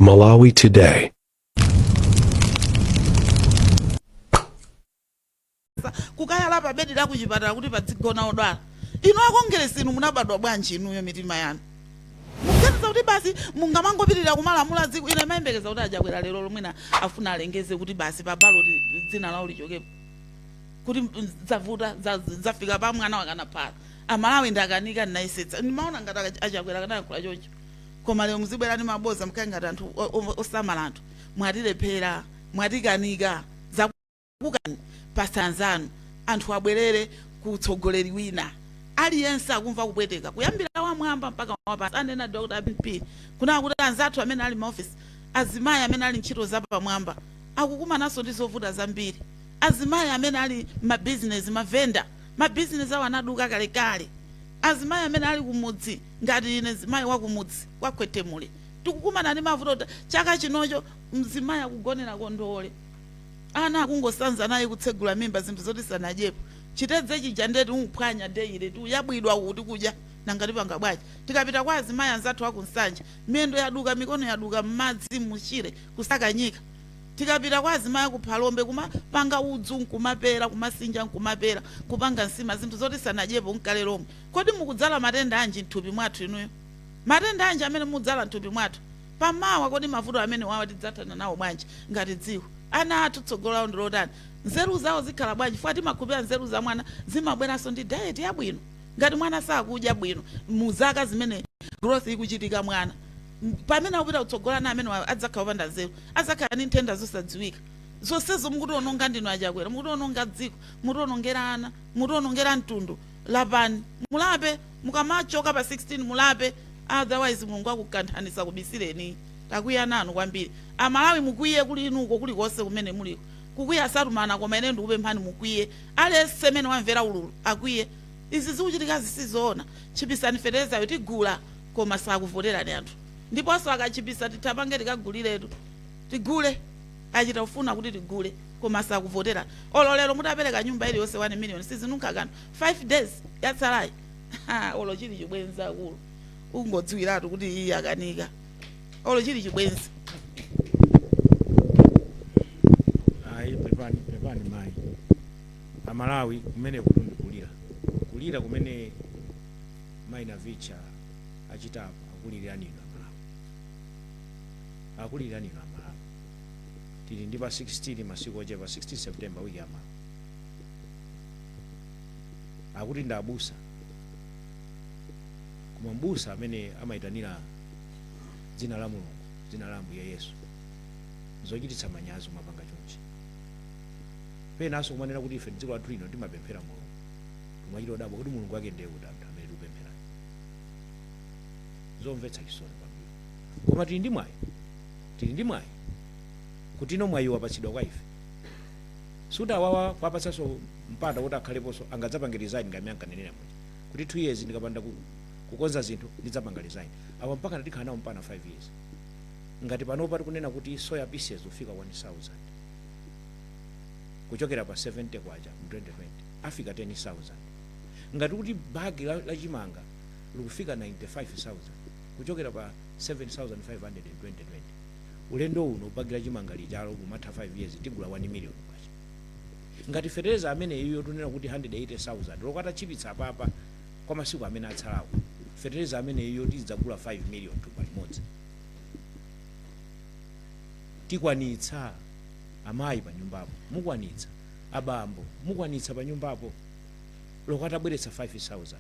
Malawi Today. Kukayala pa bedi la kuchipatala kuti padzigona odwala. Inu akongeresi, inu munabadwa bwanji inuyo? Mitima yanu, mukuganiza kuti basi mungamangopitirira kumalamula dziko? Ine mayembekeza kuti aChakwera lero lomwena afuna alengeze kuti basi pa ballot dzina lawo lichokepo, kuti zavuta, zafika pa mwana wakanaphala. Amalawi ndakanika, ndinayesetsa. Ndimaona ngati aChakwera kanayankhula choncho, koma lero muzibwera ndi maboza, mukhale ngati anthu osamala anthu. Mwatilephera, mwatikanika, zakukani pasanzanu. Anthu abwerere ku utsogoleri wina. Aliyense akumva kupweteka, kuyambira wamwamba mpaka wapansi. Anena Dr P kunena kuti anzathu amene ali maofisi, azimayi amene ali ntchito zapamwamba akukumananso ndi zovuta zambiri. Azimayi amene ali mabizinesi, mavenda, mabizinesi awo anaduka kalekale. Azimayi amene ali kumudzi, ngati ine zimayi wa kumudzi kwa Khwetemule, tikukumana ndi mavuto kuti chaka chinocho mzimayi akugonera kondowole, ana akungosanza naye kutsegula mimba, zinthu zoti sanadyepo. Chitedze chija ndeti umuphwanya daily, tuyabwidwa kuti kudya, nanga tipanga bwanji? Tikapita kwa azimayi anzathu akuNsanje, miyendo yaduka, mikono yaduka, m'madzi muchire kusakanyika. Tikapita kwa azimayi akuPhalombe, kumapanga udzu nkumapera, kumasinja nkumapera, kupanga nsima, zinthu zoti sanadyepo nkale lomwe. Kodi mukudzala matenda anji mthupi mwathu inuyo? Matenda anji amene mudzala mthupi mwathu pamawa? Kodi mavuto amene wawa tidzathana nawo bwanji ngati dziko? Ana athu tsogolo lawo ndi lotani? Nzeru zawo zikhala bwanji? Chifukwa timakhulupirira nzeru za mwana zimabweranso ndi diet yabwino. Ngati mwana sakudya bwino mu zaka zimene growth ikuchitika, mwana pamene akupita kutsogolo, ana amene adzakhala opanda nzeru, adzakhala ndi nthenda zosadziwika. Zonsezo mukutiononga ndinu aChakwera, mukutiononga dziko, mutionongera ana, mutionongera mtundu. Lapani, mulape. Mukamachoka pa 16 mulape, otherwise Mulungu akukanthanisa kubisireni. Takwiya nanu kwambiri. Amalawi, mukwiye kuli inuko, kulikonse kumene muliko. Kukwiya satumana, koma ine ndikupemphani mukwiye. Aliyense amene wamvera ululu akwiye. Izi zikuchitika zisizoona. Tchipisani feterezayo, tigula, koma sakuvoterani anthu. Ndiponso akachipisa, tithapange tikaguliretu, tigule. Achita kufuna kuti tigule, koma sakuvotera. Olo lero mutapereka nyumba iliyonse 1 million, sizinunkha kanthu. 5 days yatsalayi. Ha, olo chili chibwenzi, akulu, ungodziwiratu kuti iyi akanika, olo chili chibwenzi. Ayi, pepani, pepani mayi. Amalawi, kumene kuti ndikulira, kulira kumene mayi Navicha achitapo, akulirani inu Amalawi, akulirani inu Amalawi. Tili ndi pa 16, masiku ochepa, 16 September, wiki yamawa. Akuti ndi abusa, koma mbusa amene amayitanira dzina la Mulungu, dzina la Ambuye Yesu, zochititsa manyazi kumapanga chonchi. Penanso kumanena kuti ife dziko lathu lino timapemphera Mulungu. Tumachita odabwa kuti Mulungu wake ndiye kuti anthu amene tikupempherayo. Zomvetsa chisoni kwambiri, koma tili ndi mwayi, tili ndi mwayi kuti ino mwayi wapatsidwa kwa ife. Suti awawa kuwapatsanso mpata kuti akhaleponso, angadzapange resign ngati ankanenera muja kuti 2 years ndikapanda kukonza zinthu ndidzapanga resign. Awa mpaka tikhala nawo mpaka 5 years. Ngati panopa tikunena kuti soya pieces ufika 1000 kuchokera pa 70 kwacha mu 2020, afika 10,000. Ngati kuti bagi la chimanga likufika 95,000 kuchokera pa 7500 in 2020, ulendo uno bagi la chimanga lijalo mumatha 5 years tigula 1 million kwacha. Ngati fetereza amene iyo tunena kuti 180,000, lokata chipitsa apapa kwa masiku amene atsalawo, fetereza amene iyo tidzagula 5 million thumba limodzi. Tikwanitsa? Amayi pa nyumbapo mukwanitsa? Abambo mukwanitsa pa nyumbapo? Lokata bweretsa 5000,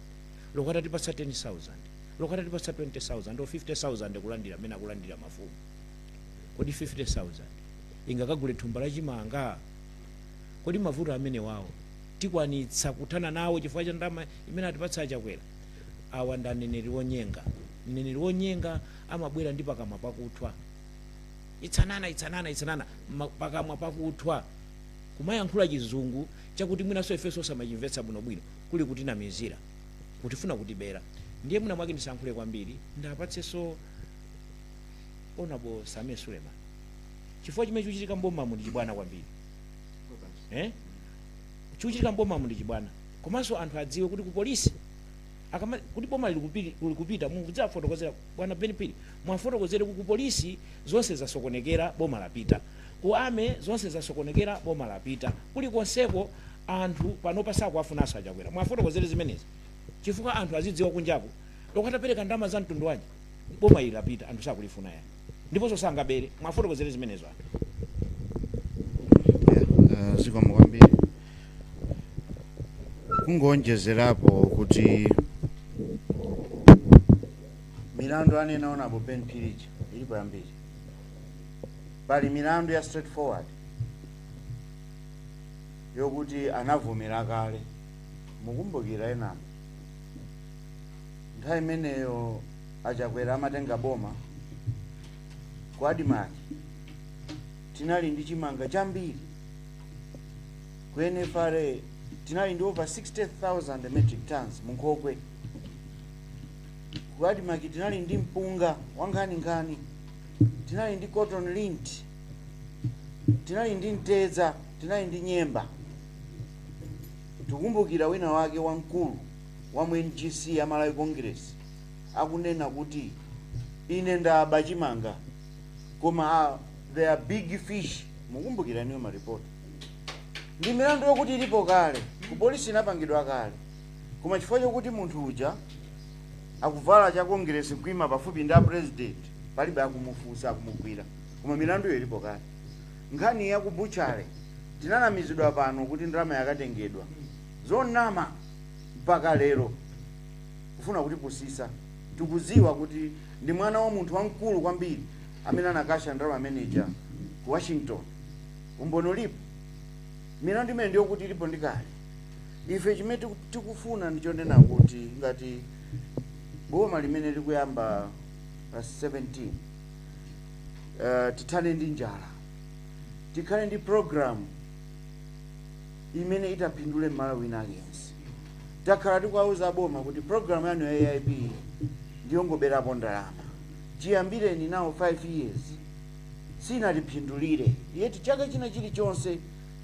lokata tipatsa 10,000, lokata tipatsa 20,000 or 50,000 kulandira amene akulandira mafumu, kodi 50,000 ingakagule thumba la chimanga? Kodi mavuto amene wawo tikwanitsa kuthana nawo chifukwa cha ndalama imene atipatsa aChakwera? Awa ndi aneneri onyenga. Mneneri wonyenga amabwera ndi pakamwa pakuthwa, itsanana, itsanana, itsanana, pakamwa pakuthwa, kumayankhula chizungu chakuti mwinanso ifenso osamachimvetsa bwinobwino, kuli kutinamizira, kutifuna kutibera. Ndiye mwina mwake ndisayankhule kwambiri, ndapatsenso Honorable Sameer Suleman, chifukwa chimene chikuchitika mbomamu ndi chibwana kwambiri, eh? Chikuchitika mbomamu ndi chibwana. Komanso anthu adziwe kuti ku polisi Akama kuti boma likupita, mudzafotokozera bwana Ben Phiri, mwafotokozere ku polisi zonse zasokonekera, boma lapita. Ku army zonse zasokonekera, boma lapita. Kulikonseko anthu panopa sakuwafunanso Achakwera. Mwafotokozere zimenezi chifukwa anthu azidziwa kunjaku lokatapereka ndalama za mtundu wanji, boma ili lapita, anthu sakulifuna yani, ndiponso sangabere. Mwafotokozere zimenezo anthu. Yeah, zikomo kwambiri. Kungonjezerapo kuti milandu anena Honorable Ben Phiri ilipo yambiri. Pali milandu ya straightforward yokuti anavomera kale. Mukumbukira enamo nthawi imeneyo Achakwera amatenga boma, ku ADMARC tinali ndi chimanga chambiri, ku NFRA tinali ndi over 60,000 metric tons munkhokwe, ku ADMARC tinali ndi mpunga wankhaninkhani, tinali ndi cotton lint, tinali ndi mtedza, tinali ndi nyemba. Tikukumbukira wina wake wamkulu wa mu NGC ya Malawi Congress akunena kuti, "Ine ndaba chimanga, koma there are big fish." Mukumbukira niyo maripoti. Ndi milandu yokuti ilipo kale ku polisi, inapangidwa kale, koma chifukwa chokuti munthu uja akuvala cha Congress, kuima pafupi ndi a president, palibe akumufunsa, akumugwira, koma milanduyo ilipo kale. Nkhani ya ku butchery, tinanamizidwa pano kuti ndalama yakatengedwa, zonama. Mpaka lero kufuna kutipusisa. Tikuziwa kuti ndi mwana wa munthu wamkulu kwambiri amene anakasha ndalama manager ku Washington, umboni ulipo. Milandu imene ndiyokuti ilipo ndi kale. Ife chimene tikufuna ndichonena kuti ngati boma limene likuyamba pa 17, tithane ndi njala, tikhale ndi program imene itapindule mmalo wina aliyense. Takhala tikuwauza boma kuti program yanu ya AIP ndiyongoberapo ndalama. Chiyambireni nawo 5 years sinatiphindulire, yeti chaka china chilichonse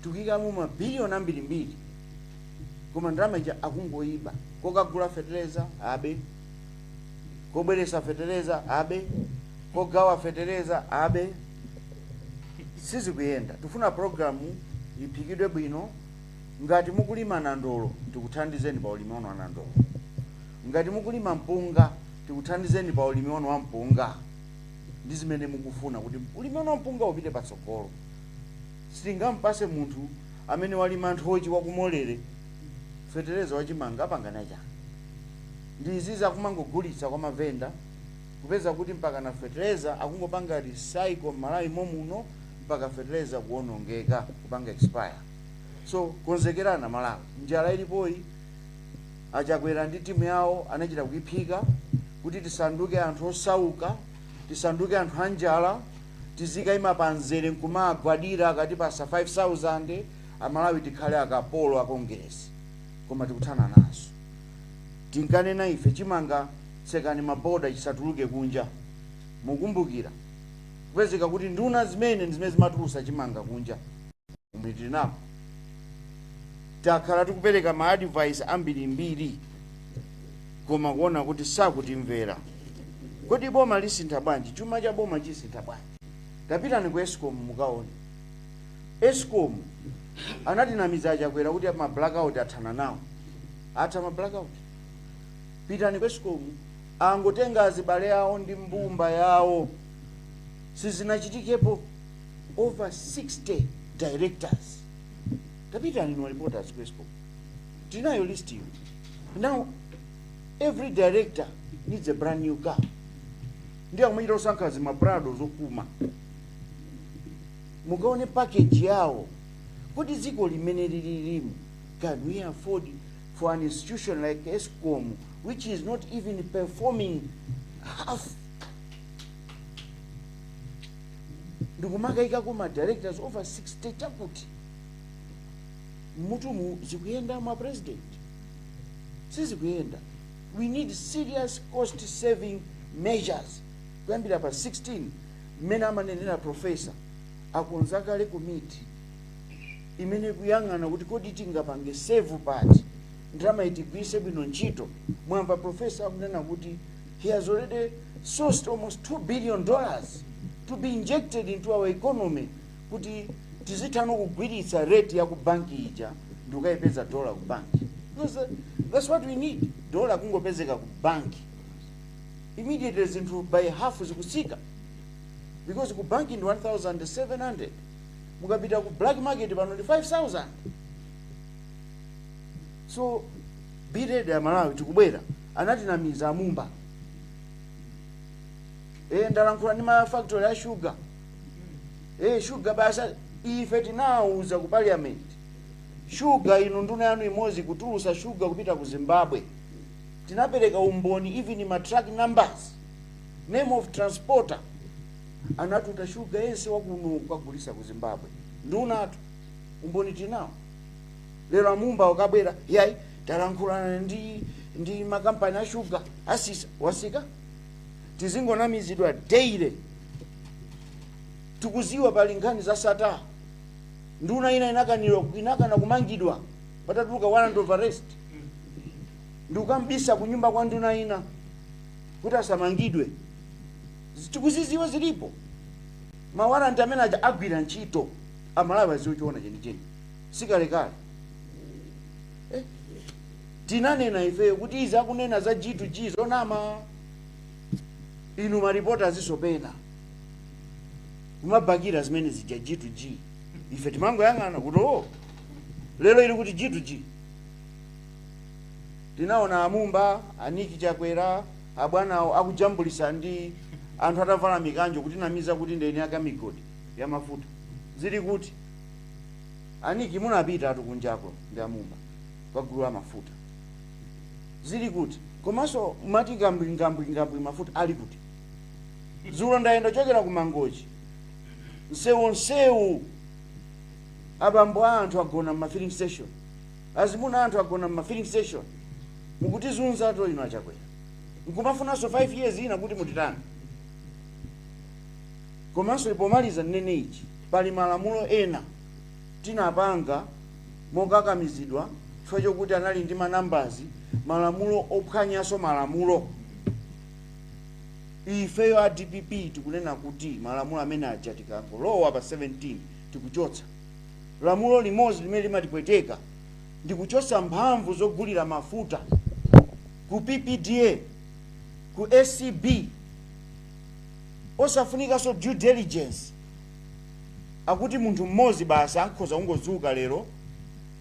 tikuyikamo mabiliyoni ambirimbiri, koma ndalama ija akungoyiba. Kokagula fetereza abe, kobweresa fetereza abe, kogawa fetereza abe, sizikuyenda. Tifuna program iphikidwe bwino. Ngati mukulima nandolo, tikuthandizeni pa ulimi wanu wa nandolo. Ngati mukulima mpunga, tikuthandizeni pa ulimi wanu wa mpunga ndi zimene mukufuna kuti ulimi wanu wa mpunga upite patsogolo. Sitingampase munthu amene walima nthochi wakumolere fetereza wachimanga, apangana chani? Ndi izi zakumangogulitsa kwa mavenda, kupeza kuti mpaka na fetereza akungopanga recycle m'Malawi momuno, mpaka fetereza kuwonongeka, kupanga expire. So konzekerana Malawi, njala ilipoyi Achakwera ndi timu yawo anachita kuiphika kuti tisanduke anthu osauka, tisanduke anthu anjala, tizikayima pamzere nkumagwadira akatipasa 5000. Amalawi tikhale akapolo a Kongeresi, koma tikuthana nazo. Tinkanena ife, chimanga tsekani maboda, chisatuluke kunja. Mukumbukira kupezeka kuti nduna zimene ndi zimene zimatulusa chimanga kunja. Umwe tili napo. Takhala tikupereka ma advice ambirimbiri, koma kuona kuti sakutimvera. Kodi boma lisintha bwanji? Chuma cha boma chisintha bwanji? Tapitani ku ESCOM mukaone. ESCOM anatinamiza Achakwera kuti ma blackout athana nawo. Atha ma blackout? Pitani ku ESCOM, angotenga azibale awo ndi mbumba yawo. Sizinachitikepo. Over 60 directors. Tapitani no reporters ku ESCOM, tinayo list iyo. Now every director needs a brand new car. Ndi akumachita kusankha zima Prado zokuma. Mukaone package yawo. Kuti dziko limene lililimu, can we afford for an institution like ESCOM, which is not even performing half, ndikumakayikako ma directors over 60 chakuti? Mmutumu zikuyenda mwa president? Sizikuyenda. We need serious cost saving measures kuyambira pa 16. Mmene amanenera professor, akonza kale komiti imene kuyang'ana kuti kodi tingapange save pati. Ndalama itigwirise bwino ntchito. Mwamva professor akunena kuti he has already sourced almost $2 billion to be injected into our economy kuti tizithano kugwiritsa rate ya ku banki ija ndikukayipeza dola ku banki. That's what we need. Dola kungopezeka ku banki, immediately zinthu by half zikusika, because ku banki ndi 1700, mukapita ku black market pano ndi 5000. So be ready, Amalawi, tikubwera. Anatinamiza amumba. Ndalankhula ndi ma factory a sugar, sugar basa. Ife tinawuza ku parliament, shuga inu nduna yanu imodzi kutulusa shuga kupita ku Zimbabwe. Tinapereka umboni, even ma truck numbers, name of transporter. Anatuta shuga yense wakuno kukagulisa ku Zimbabwe, ndunatu. Umboni tinawo. Lero amumba ukabwera, yayi, talankhulana ndi makampani a shuga, asisa wasika. Tizingonamizidwa daily. Tikuziwa pali nkhani za Sattar. Nduna ina inakanirwa, inakana kumangidwa patatuluka warrant of arrest, ndikukambisa kunyumba kwa nduna ina kuti asamangidwe. Tikuziziwa, zilipo. Ma warrant amene aja agwira ntchito. Amalawi aziwe chiona chenicheni, sikalekale. Tinanena ifeyo kuti izi akunena za G2G zonama. Inu maripota azisopena kumabakira zimene zija G2G. Ife timangoyang'ana kuti o, lero ili kuti G2G? Tinaona amumba aniki Chakwera abwanawo akujambulisa ndi anthu atavala mikanjo kutinamiza kuti ndeni akamigodi ya mafuta. Zili kuti? Aniki, munapita atu kunjako ndi amumba kwa gulu la mafuta, zili kuti? Komanso mati ngambwi ngambwi ngambwi, mafuta ali kuti? Zulo ndayenda chokera ku Mangochi, msewu nsewu, abambo a anthu agona mma filling station, azimuna anthu agona mma filling station. Mukutizunza to inu achakwera, nkumafunanso 5 years ina kuti mutitani? Komanso pomaliza nnene ichi, pali malamulo ena tinapanga mokakamizidwa chifukwa chokuti anali ndi manambazi, malamulo ophwanyanso malamulo. Ifeyo a DPP tikunena kuti malamulo amene aja tikangolowa pa 17 tikuchotsa. Lamulo limodzi limene limatipweteka ndi kuchotsa mphamvu zogulira mafuta ku PPDA, ku ACB, osafunikanso due diligence. Akuti munthu mmodzi basi ankhoza kungodzuka lero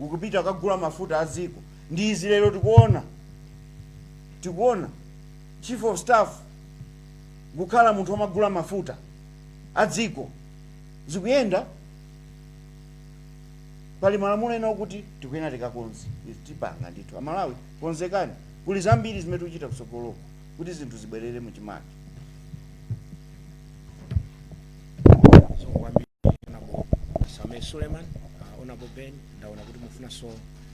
ukupita kagula mafuta a dziko. Ndi izi lero tikuona chief of staff kukhala munthu wamagula mafuta a dziko, zikuyenda. Pali malamulo ena okuti tikuyenera tikakonze. Izi tipanga ndithu. Amalawi, konzekani, kuli zambiri zimene tikuchita kutsogoloko kuti zinthu zibwerere muchimake. So kwambiri, Honorable Sameer Suleman. Honorable Ben, ndaona kuti mufunanso,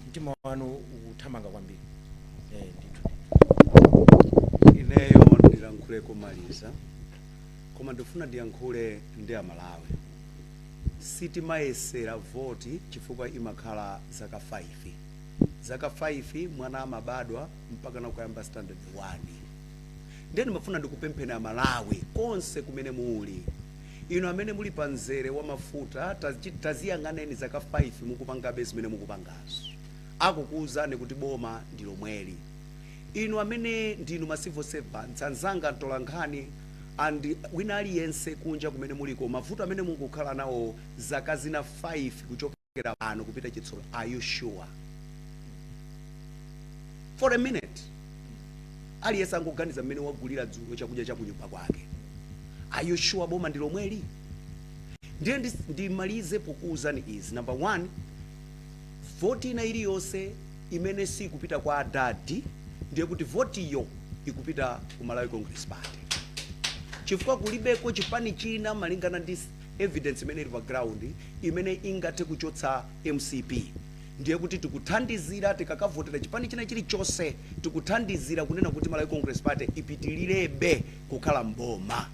mtima wanu ukuthamanga kwambiri. Ndithu. Ineyo ndilankhule komaliza, koma ndifuna ndiyankhule ndi Amalawi. Sitimayesera voti chifukwa imakhala zaka 5, zaka 5 mwana amabadwa mpaka nakuyamba standard 1. Ndiye ndimafuna ndikupempheni Amalawi konse kumene muli, inu amene muli pa mzere wa mafuta, taziyang'aneni zaka 5 mukupangabe zimene mukupangazo, akukuwuzani kuti boma ndi lomweli. Inu amene ndinu ma civil servants anzanga, mtolankhani and wina aliyense kunja kumene muliko, mavuto amene mukukhala nawo zaka zina 5 kuchokera pano kupita chitsolo, are you sure? For a minute aliyense angoganiza mmene wagulira dzulo chakudya cha kunyumba kwake. Are you sure boma ndi lomweli? Ndiye ndimalize pokuwuzani izi. Number one, voti ina iliyonse imene sikupita kwa adadi, ndiye kuti votiyo ikupita ku Malawi Congress Party, chifukwa kulibeko chipani china, malingana ndi evidence imene ili pa ground, imene ingathe kuchotsa MCP. Ndiye kuti tikuthandizira, tikakavotera chipani china chilichonse, tikuthandizira kunena kuti Malawi Congress Party ipitilirebe kukhala mboma.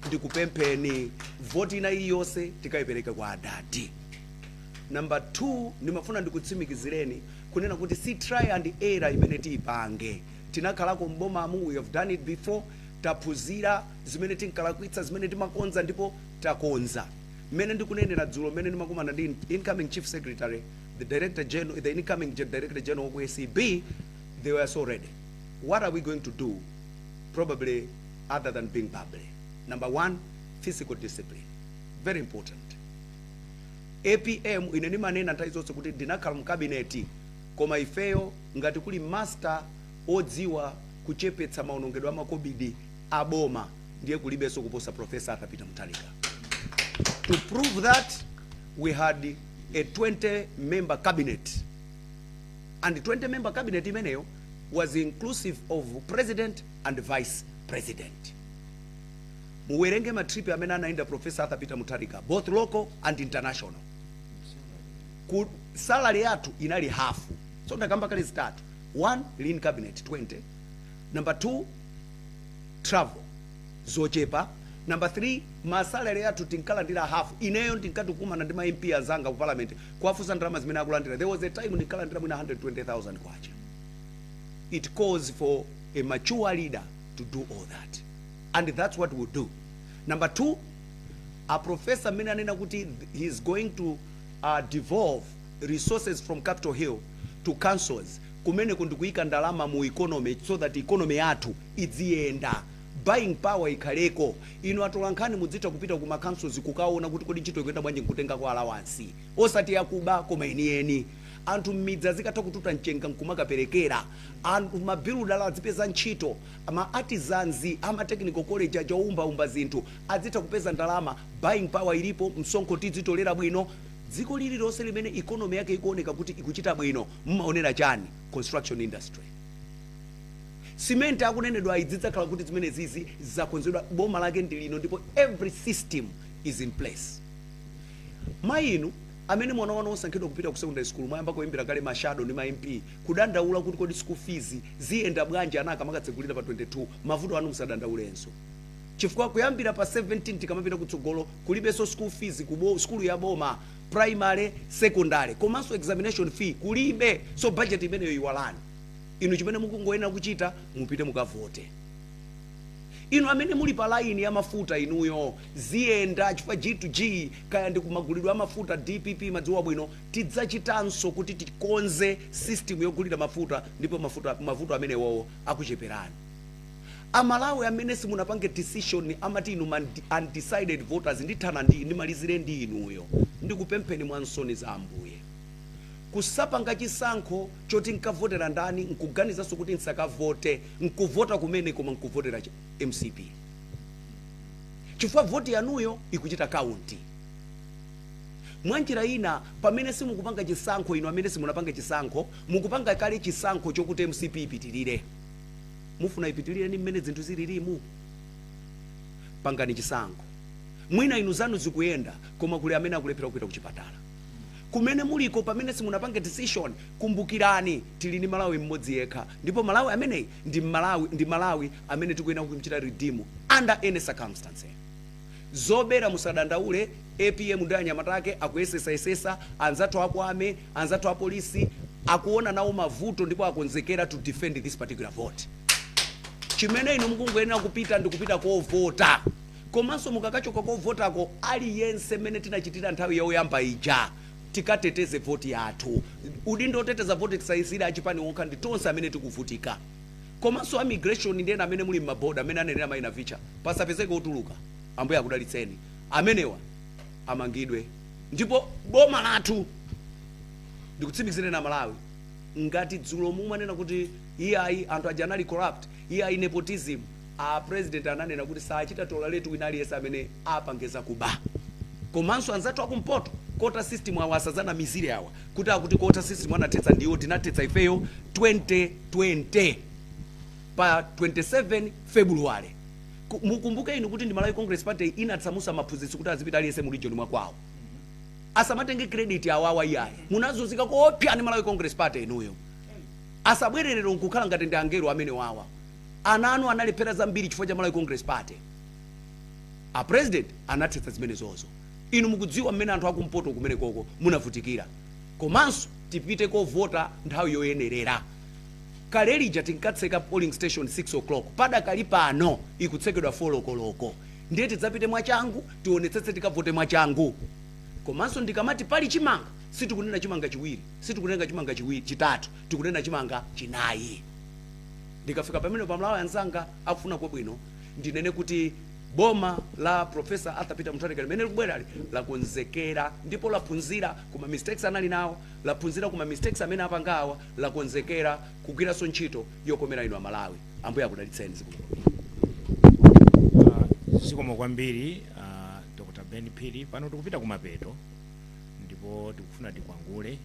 Ndikupempheni, voti ina iliyonse tikayipereke kwa adadi. Number 2, ndimafuna ndikutsimikizireni kuti Kunena kuti si try and error imene tiyipange. Tinakhalako m'bomamu, we have done it before. Taphunzira zimene tinkalakwitsa, zimene timakonza, ndipo takonza. Mmene ndikunenera, dzulo mmene ndimakumana ndi incoming chief secretary, the director general, the incoming director general ku ACB, they were so ready. What are we going to do, probably, other than being bubbly? Number one, fiscal discipline, very important. APM, ine ndimanena nthawi zonse kuti ndinakhala mu cabinet, koma ifeyo ngati kuli master odziwa kuchepetsa maonongedwe amakobidi aboma, ndiye kulibenso kuposa Professor Arthur Peter Mutharika. To prove that, we had a 20 member cabinet, and 20 member cabinet imeneyo was inclusive of president and vice president. Muwerenge ma trip amene anayenda Professor Arthur Peter Mutharika, both local and international. Ku salary yathu inali hafu. So ndakamba kale zitatu: one, lean cabinet 20; number two, travel zochepa; number 3, ma salary yathu tinkalandira hafu. Ineyo ndinkatikumana ndi ma MP azanga ku parliament, kuwafunsa ndalama zimene akulandira. There was a time ndinkalandira mwina 120,000 kwacha. It calls for a mature leader to do all that, and that's what we'll do. Number two, a professor amene anena kuti he is going to devolve resources from Capitol Hill to councils, kumeneko ndikuyika ndalama mu economy so that economy yathu idziyenda, buying power ikhaleko. Inu atolankhani mudzitha kupita ku councils kukaona kuti kodi ntchito ikuyenda bwanji, nkutenga kwa allowance, osati yakuba koma enieni. Anthu m'midzi azikatha kututa mchenga nkumakaperekera. Anthu ma builder azipeza ntchito, ma artisans ama technical college aja oumbaumba zinthu azitha kupeza ndalama. Buying power ilipo, msonkho tidzitolera bwino. Dziko lililonse limene economy yake ikuoneka kuti ikuchita bwino, mmaonera chani? Construction industry. Simenti akunenedwa idzidzakhala kuti zimene zizi zakonzedwa. Boma lake ndi lino, ndipo every system is in place. Mayi inu amene mwana wanu osankhidwa kupita ku secondary school, mwayamba kuyimbira kale ma shadow ndi ma MP kudandaula kuti kodi school fees ziyenda bwanji ana akamakatsekulira pa 22, mavuto anu musadandaulenso, chifukwa kuyambira pa 17 tikamapita kutsogolo kulibenso school fees ku skulu ya boma, primary, secondary, komanso examination fee kulibe. So budget imeneyo iwalani. Inu chimene mukungoyenera kuchita, mupite mukavote. Inu amene muli pa laini ya mafuta, inuyo ziyenda, chifukwa G2G, kaya ndi kumagulidwe amafuta, DPP madziwa bwino, tidzachitanso kuti tikonze system yogulira mafuta, ndipo mafuta, mavuto amenewowo akucheperani. Amalawi amene simunapange decision, amati inu undecided voters, ndithana ndi ndimalizire ndi inuyo, ndikupempheni mwa nsoni za Ambuye, kusapanga chisankho choti nkavotera ndani, nkuganizanso kuti nsakavote, nkuvota kumene koma nkuvotera MCP, chifukwa voti yanuyo ikuchita count. Mwanjira ina, pamene simukupanga chisankho, inu amene simunapanga chisankho, mukupanga kale chisankho chokuti MCP ipitirire. Mufuna ipitirire ni mmene zinthu zililimu? Pangani chisankho. Mwina inu zanu zikuyenda, koma kuli amene akulephera kupita kuchipatala kumene muliko. Pamene simunapange decision, kumbukirani, tili ndi Malawi mmodzi yekha, ndipo Malawi ameneyi ndi Malawi, ndi Malawi amene tikuyenera kumchita redeem under any circumstance. Zobera musadandaule, APM ndi anyamata ake akuyesesayesesa. Anzathu akwame, anzathu apolisi akuona nawo mavuto, ndipo akonzekera to defend this particular vote. Chimene inu mukungoyenera kupita ndi kupita kovota. Komanso mukakachoka kovotako, aliyense, mmene tinachitira nthawi yoyamba ija, tikateteze voti yathu. Udindo oteteza voti tisayisire achipani okha, ndi tonse amene tikuvutika. Komanso immigration ndi ena amene muli m'maboda, amene anenera mayina vicha, pasapezeke otuluka. Ambuye akudalitseni. Amenewa amangidwe, ndipo boma lathu, ndikutsimikizire na Malawi, ngati dzulo mumanena kuti iyayi, anthu aja anali corrupt, iyayi, nepotism, a president ananena kuti sachita tolerate wina aliyense amene apangeza kuba. Komanso anzathu akumpoto, quota system awa asazanamizire awa kuti akuti quota system anathetsa ndiwo. Tinathetsa ifeyo 2020 pa 27 February. Mukumbuke inu kuti ndi Malawi Congress Party inatsamusa maphunzitsi kuti azipita aliyense mu region mwakwawo. Asamatenge credit awawa, iyayi. Munazunzika koopsa ndi Malawi Congress Party inuyo. Asabwererero nkukhala ngati ndi angelo amene wawa. Ana anu analephera zambiri chifukwa cha Malawi Congress Party. A president anathetsa zimene zozo. Inu mukudziwa mmene anthu akumpoto kumene koko munavutikira. Komanso Tipite kovota nthawi yoyenerera. Kale lija tinkatseka polling station 6 o'clock, padakali pano ikutsekedwa 4 o'clock. Ndiye tidzapite mwachangu, tionetsetse tikavote mwachangu. Komanso ndikamati pali chimanga, sitikunena chimanga chiwiri, sitikunena chimanga chiwiri chitatu, tikunena chimanga chinayi. Ndikafika pamene pamalawi, anzanga akufuna kwabwino, ndinene kuti boma la Professor Arthur Peter Mutharika limene likubwerali lakonzekera ndipo laphunzira kuma mistakes anali nawo, laphunzira kuma mistakes amene apangawa, lakonzekera kugwiranso ntchito yokomera inu Amalawi. Ambuye akudalitseni. Zikomo. Zikomo kwambiri, Dr Ben Phiri. Pano tikupita kumapeto ndipo tikufuna tikwangule,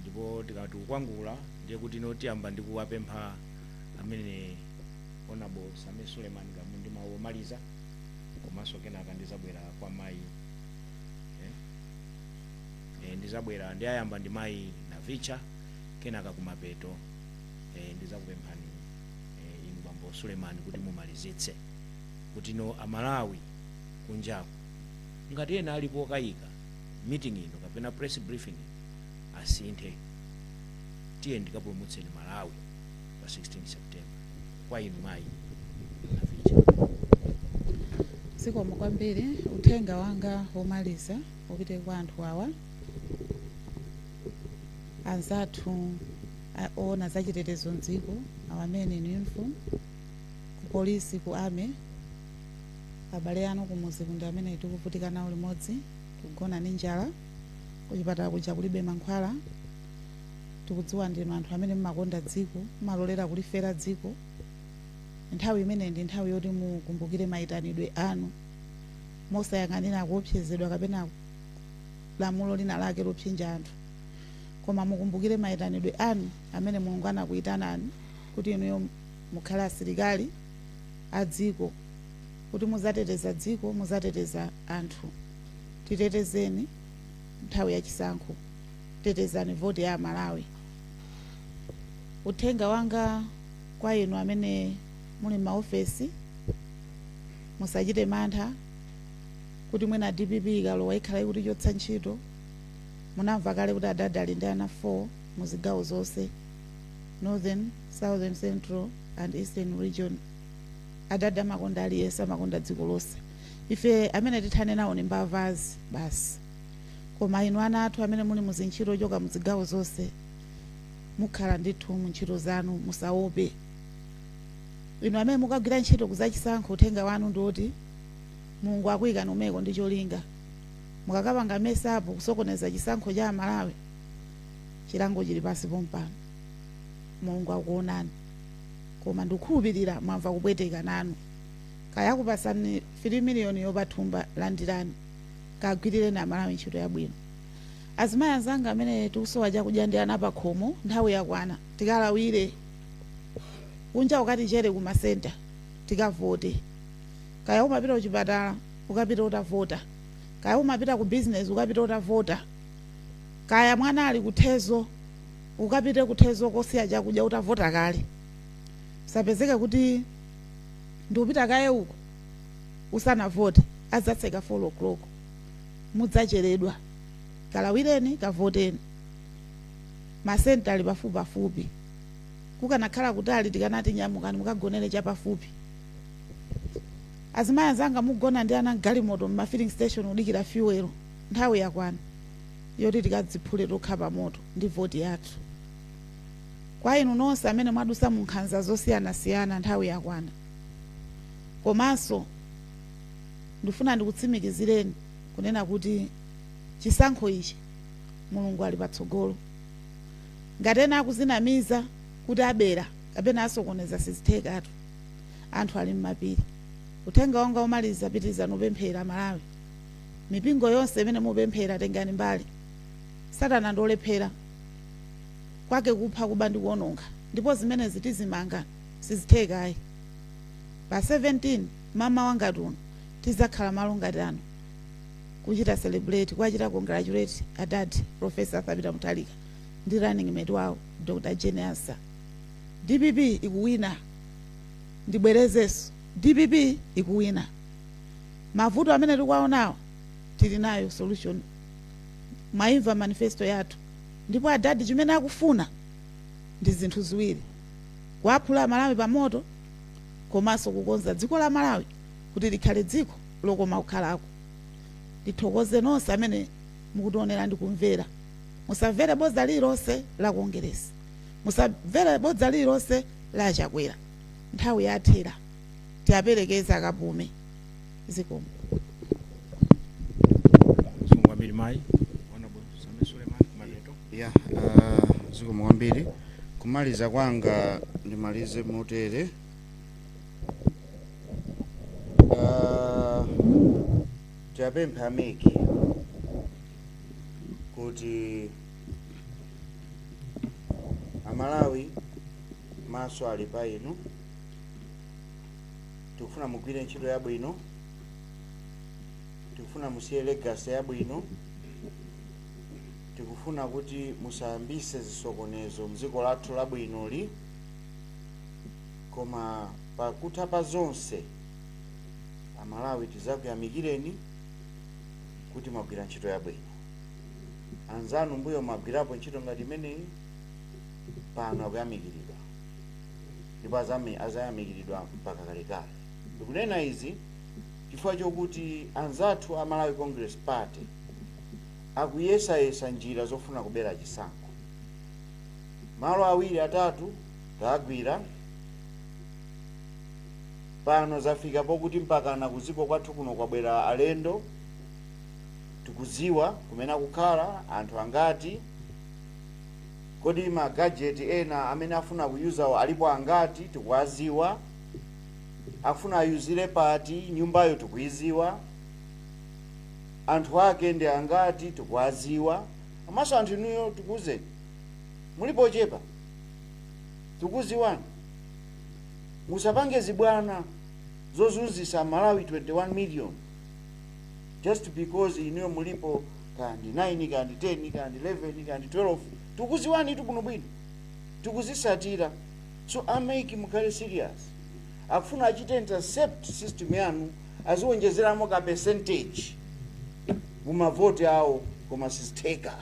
ndipo tikati kukwangula ndiye kuti ino tiyamba ndi kuwapempha amene Honorable Sameer Suleman Gamu ndi mawu omaliza, komanso kenaka ndizabwera kwa mayi ndizabwera ndi ayamba ndi mayi Navicha, kenaka kumapeto ndizakupemphani inu bambo Suleman kuti mumalizitse, kuti no Amalawi kunjaku ngati ena alipo okayika meeting ino kapena press briefing ino, asinthe. Tiye ndikapulumutseni Malawi pa 16 September. Kwa inu mayi Navicha. Zikomo kwambiri. Uthenga wanga womaliza upite kwa anthu awa, anzathu oona zachitetezo mdziko, awa amene in uniform, ku polisi, ku army, abale anu kumuzi kundi amene tikuvutika nawo limodzi, kugona ndi njala, kuchipatala kuja kulibe mankhwala. Tikudziwa ndinu anthu amene mmakonda dziko, mmalolera kulifera dziko. Nthawi imene ndi nthawi yoti mukumbukire mayitanidwe anu, mosayang'anira kuopsezedwa kapena lamulo lina lake lopsinja anthu, koma mukumbukire mayitanidwe anu amene Mulungu anakuyitanani kuti inuyo mukhale asilikali a dziko, kuti muzateteza dziko, muzateteza anthu. Titetezeni nthawi yachisankho, tetezani voti ya Amalawi. Uthenga wanga kwa inu amene muli m'maofesi, musachite mantha kuti mwina DPP ikalowa ikhala ikutichotsa ntchito. Munamva kale kuti adada ali ndi ana 4 mu zigawo zonse, Northern, Southern, Central and Eastern Region. Adada amakonda aliyense, amakonda dziko lonse. Ife amene tithane nawo ni mbavazi basi, koma inu ana athu amene muli muzintchito choka muzigawo zonse, mukhala ndithu mu ntchito zanu, musaope. Inu amene mukagwira ntchito kuzachisankho, uthenga wanu ndi woti Mulungu akuyikani umeko ndi cholinga. Mukakapanga mess up, kusokoneza chisankho cha Amalawi, chilango chili pansi pompano. Mulungu akuonani. Koma ndikukhulupirira mwamva kupweteka nanu. Kaya kupasani 3 miliyoni yopathumba, landirani, kagwirireni Amalawi ntchito yabwino. Azimayi anzanga amene tikusowa chakudya ndi ana pakhomo, nthawi yakwana tikalawire kunja, ukatichere kumasenta, tikavote. Kaya umapita kuchipatala, ukapita utavota. Kaya umapita ku business, ukapita utavota. Kaya mwana ali kuthezo, ukapite kuthezo kosiya chakudya utavota kale. Sapezeke kuti ndikupita kaye uko usanavote, adzatseka 4 o'clock, mudzacheredwa. Kalawireni, kavoteni. Masenta ali pafupipafupi. Kukanakhala kutali tikanati nyamukani mukagonere chapafupi. Azimayi anzanga mugona ndi ana mgalimoto mma filling station kudikira fuel, nthawi yakwana yoti tikadziphule tokha pa moto ndi voti yathu. Kwa inu nonse amene mwadusa mu nkhanza zosiyanasiyana, nthawi yakwana. Komanso ndifuna ndikutsimikizireni kunena kuti chisankho ichi Mulungu ali patsogolo. Ngati ena akuzinamiza kuti abera kapena asokoneza, sizithekatu, anthu ali mmapiri. Uthenga wanga omaliza, pitirizani upemphera Malawi. Mipingo yonse imene mupemphera, tengani mbali. Satana ndiolephera kwake kupha, kuba ndi kuononga, ndipo zimenezi tizimanga, sizithekayi. Pa 17 mama wangati uno tizakhala malo ngati ano kuchita celebrate, kuwachita congratulate adadi Professor Arthur Mutharika ndi running mate wawo Dr Jane Ansah. DPP ikuwina. Ndibwerezenso, DPP ikuwina. Mavuto amene tikuwaonawo tili nayo solution. Mwaimva manifesto yathu. Ndipo adadi chimene akufuna ndi zinthu ziwiri: kuaphula Malawi pamoto komanso kukonza dziko la Malawi kuti likhale dziko lokoma kukhalako. Ndithokoze nonse amene mukutionera ndi kumvera. Musamvere bodza lililonse la Kongeresi, musamvere bodza lililonse la Chakwera. Nthawi yathera, tiaperekeze akapume. Zikomo. Zikomo kwambiri mayi. Honorable Sameer Suleman, kumapeto. Ya, zikomo kwambiri. Kumaliza kwanga ndimalize motere. Tiyapempha a MEC kuti Amalawi maso ali pa inu. Tikufuna mugwire ntchito yabwino, tikufuna musiye legacy yabwino, tikufuna kuti musayambise zisokonezo mdziko lathu labwinoli. Koma pakutha pa zonse, Amalawi tizakuyamikireni kuti mwagwira ntchito yabwino. Anzanu mbuyo mwagwirapo ntchito ngati imeneyi, pano akuyamikiridwa ndipo azayamikiridwa mpaka kalekale. Ndikunena izi chifukwa chokuti anzathu a Malawi Congress Party akuyesayesa njira zofuna kubera chisankho. Malo awiri atatu tagwira pano, zafika pokuti mpakana kuziko kwathu kuno kwabwera alendo. Tikuziwa kumene akukhala, anthu angati, kodi ma gadget ena amene afuna kuyuzawo alipo angati, tikuwaziwa. Akufuna ayuzire pati, nyumbayo tikuiziwa, anthu ake ndi angati, tikuwaziwa. Amaso anthu inuyo tikuwuzeni, mulipo ochepa, tikuziwani. Musapange zibwana zozunzisa Malawi 21 million just because inuyo mulipo kandi 9, kandi 10, kandi 11, kandi 12. Tikuziwani itu bwinobwino, tikuzisatira. So a MEC, mukhale serious. Akufuna achite intercept system yanu, aziwonjezeramo ka percentage mumavoti awo, koma sizitheka.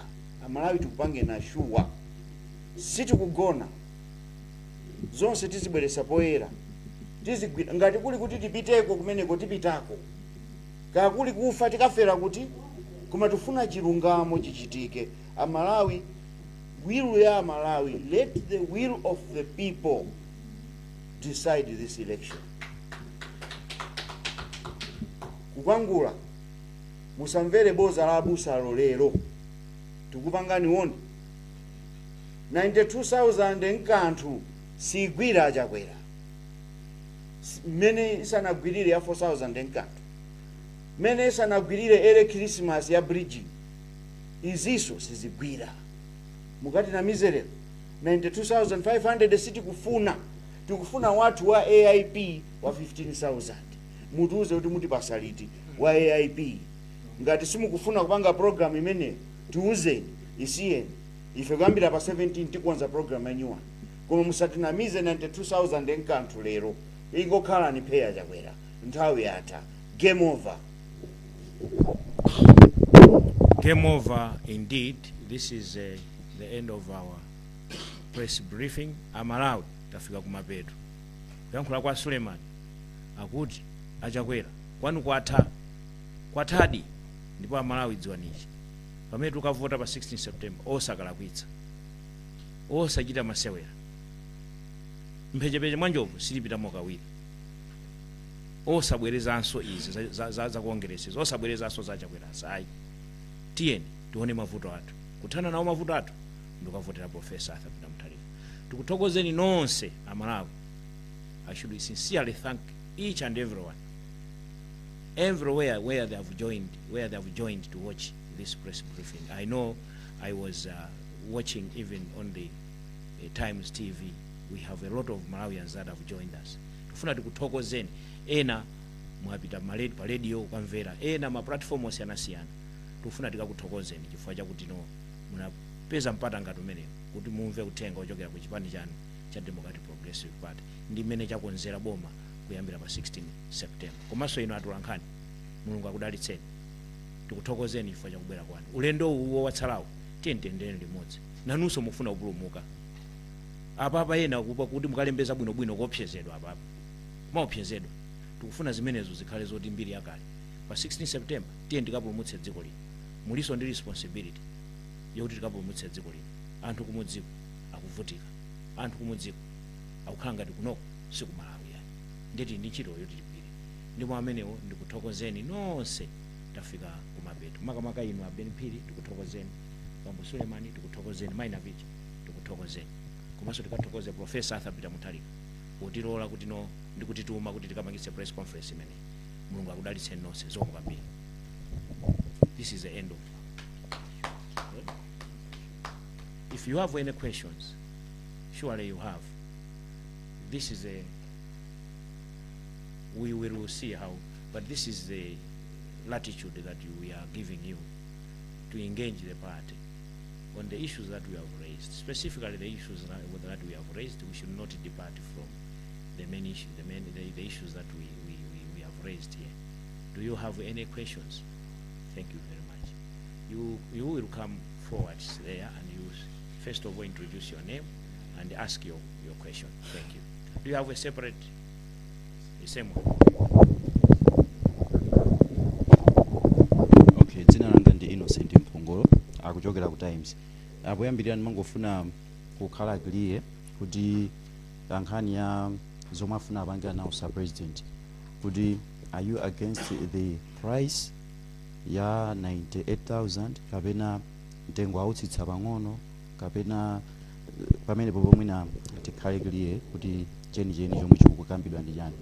Amalawi tikupange na sure, sitikugona. Zonse tizibweresa poyera, tizigwira. Ngati kuli kuti tipiteko kumeneko, tipitako. Kakuli kufa, tikafera kuti, koma tifuna chilungamo chichitike. Amalawi, will ya Amalawi, let the will of the people decide this election. Kukwangula, musamvere boza la abusalo lero. Tikupangani woni 92,000 nkanthu sigwira Achakwera mmene isanagwirire ya 4,000 nkanthu, mmene isanagwirire early Christmas ya bridging, iziso sizigwira. Mukati namizerero 92,500 sitikufuna, tikufuna wathu wa AIP wa 15,000. Mutiuze kuti mutipasa liti wa AIP. Ngati simukufuna kupanga program imeneyo, tiuzeni, isiyeni. Ife kuyambira pa 17 tikonza program ya new one, koma musatinamize 92,000 nkanthu lero. Ingokhalani pheya Chakwera, nthawi yatha. Game over. Game over indeed. This is the end of our press briefing. Amalawi, tafika kumapeto. Kuyankhula kwa Suleiman akuti Achakwera kwanu kwatha, kwathadi. Ndipo Amalawi, dziwanichi, pamene tukavota pa 16 September, osakalakwitsa, osachita masewera. Mphechepeche mwa njovu silipitamo kawiri. Osabwerezanso izi za Kongeresi, osabwerezanso za Chakwerazi, ayi. Tiyeni tione mavuto athu, kuthana nawo mavuto athu ndikukavotera Professor Arthur Peter Mutharika. Tikuthokozeni nonse Amalawi. I should sincerely thank each and everyone everywhere where they have joined, where they have joined to watch this press briefing. I know I was watching even on the Times TV. We have a lot of Malawians that have joined us. Tifuna tikuthokozeni. Ena mwapita pa radio kukamvera, ena ma platform osiyanasiyana. Tikufuna tikakuthokozeni chifukwa chakuti no munapeza mpata ngati umenewu kuti mumve uthenga ochokera ku chipani chanu cha Democratic Progressive Party ndi mmene chakonzera boma kuyambira pa 16 September. Komanso inu atolankhani, Mulungu akudalitseni. Tikuthokozeni chifukwa chakubwera kwanu. Ulendo uwo watsalawo, tiye tiyendere limodzi. Nanunso mufuna kupulumuka. Apapa ena kupa kuti mukalembeza bwinobwino kuopsezedwa, apapa kumaopsezedwa. Tikufuna zimenezo zikhale zoti mbiri yakale. Pa 16 September tiye tikapulumutse dziko lino. Muliso ndi responsibility yokuti tikapulumutse dziko lino. Anthu kumudziko akuvutika, anthu kumudziko akukhala ngati kunoko sikumalawi yani. Ndeti ndi ntchito yoti tigwire. Ndipo amenewo ndikuthokozeni nonse. Tafika kumapeto. Makamaka inu a Ben Phiri, tikuthokozeni. Bambo Sulemani, tikuthokozeni. Maina Picha, tikuthokozeni. Komanso tikathokoze Professor Arthur Peter Mutharika potilola kuti no ndikutituma kuti tikamangitse press conference imeneyi. Mulungu akudalitseni nonse. Zikomo kwambiri. This is the end of. If you have any questions, surely you have. This is a we will see how, but this is the latitude that we are giving you to engage the party on the issues that we have raised, specifically the issues that we have raised. We should not depart from the main issue, the main, the issues that we have raised here. Do you have any questions? Thank you very much. You will come forward there and you first of all introduce your name and ask your question. Thank you. Do you have a separate, the same one? Okay, dzina langa ndi Innocent Mphongolo, akuchokera ku Times. Poyambirira ndimangofuna kukhala clear kuti nkhani ya zomwe afuna apange announce president, kuti are you against the price ya 98,000 kapena mtengo autsitsa pang'ono kapena pamenepo pomwina tikhale clear kuti chenicheni chomwe chikukambidwa ndi chani.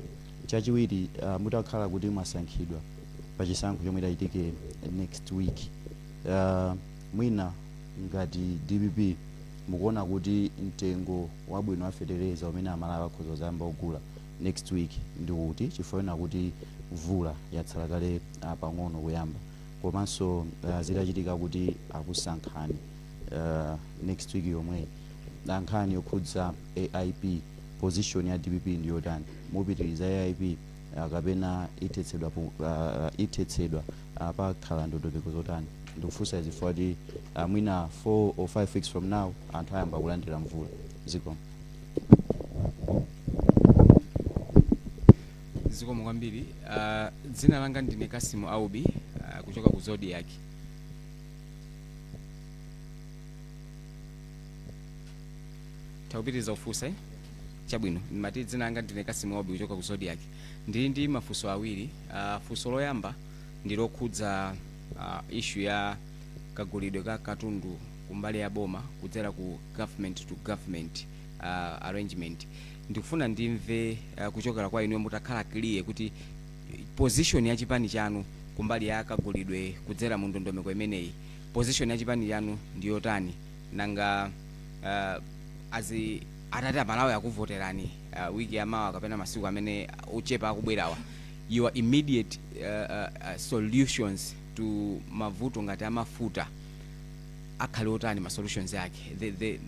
Chachiwiri, mutakhala kuti mwasankhidwa pachisankho chomwe chitachitike next week, mwina ngati DPP mukuona kuti mtengo wabwino wa fetereza umene Amalawi akhoza kuzayamba kugula next week ndi kuti, chifukwa kuti mvula yatsala kale pang'ono kuyamba, komanso zitachitika kuti akusankhani next week yomweyi, nkhani yokhudza AIP, position ya DPP ndi yotani? Mupitiriza AIP kapena ithetsedwa ithetsedwa, pakhala ndondomeko zotani? Ndikufunsa izi chifukwa kuti mwina 4 or 5 weeks from now anthu ayamba kulandira mvula. Zikomo. Zikomo kwambiri. Dzina langa ndine Kasimu Aubi, kuchoka ku Zodiak. Takupitiriza kufunsa, eh? Chabwino. Ndimati dzina langa ndine Kasimu Aubi kuchoka ku Zodiak. Ndili ndi mafunso awiri. Funso loyamba ndi lokhudza issue ya kagulidwe ka katundu kumbali ya boma kudzera ku government to government arrangement. Ndikufuna ndimve kuchokera kwa inuyo mutakhala clear kuti position ya chipani chanu kumbali ya kagulidwe kudzera mu ndondomeko imeneyi, position ya chipani chanu ndiyotani? Nanga azi atati Amalawi akuvoterani wiki yamawa kapena masiku amene ochepa akubwerawa, your immediate solutions to mavuto ngati amafuta akhale otani? Ma solutions ake,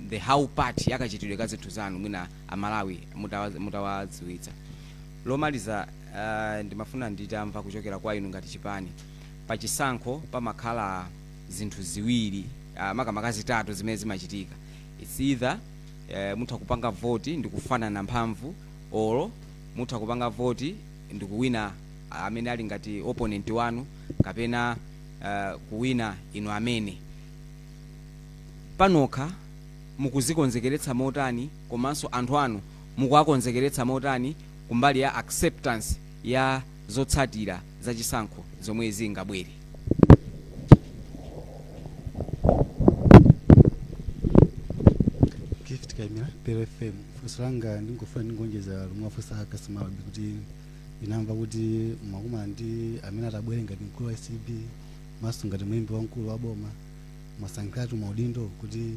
the how part yakachitidwe ka zinthu zanu, mwina Amalawi mutawadziwitsa. Lomaliza, ndimafuna nditamva kuchokera kwa inu ngati chipani, pachisankho pamakhala zinthu ziwiri, makamaka zitatu zimene zimachitika. It's either mutha kupanga voti ndikufanana mphamvu, olo mutha kupanga voti ndikuwina amene ali ngati opponent wanu, kapena kuwina inu amene panokha. Mukuzikonzekeretsa motani, komanso anthu anu mukuwakonzekeretsa motani kumbali ya acceptance ya zotsatira zachisankho zomwe zingabwere? Gift Kaimira, Pero FM. Funso langa ndingofuna ndingonjeza lomwe wafunsa Kasimabi, kuti ndinamva kuti mwakumana ndi amene atabwere ngati mkulu wa ACB maso ngati mlembi wamkulu wa boma, mwasankhiratu maudindo kuti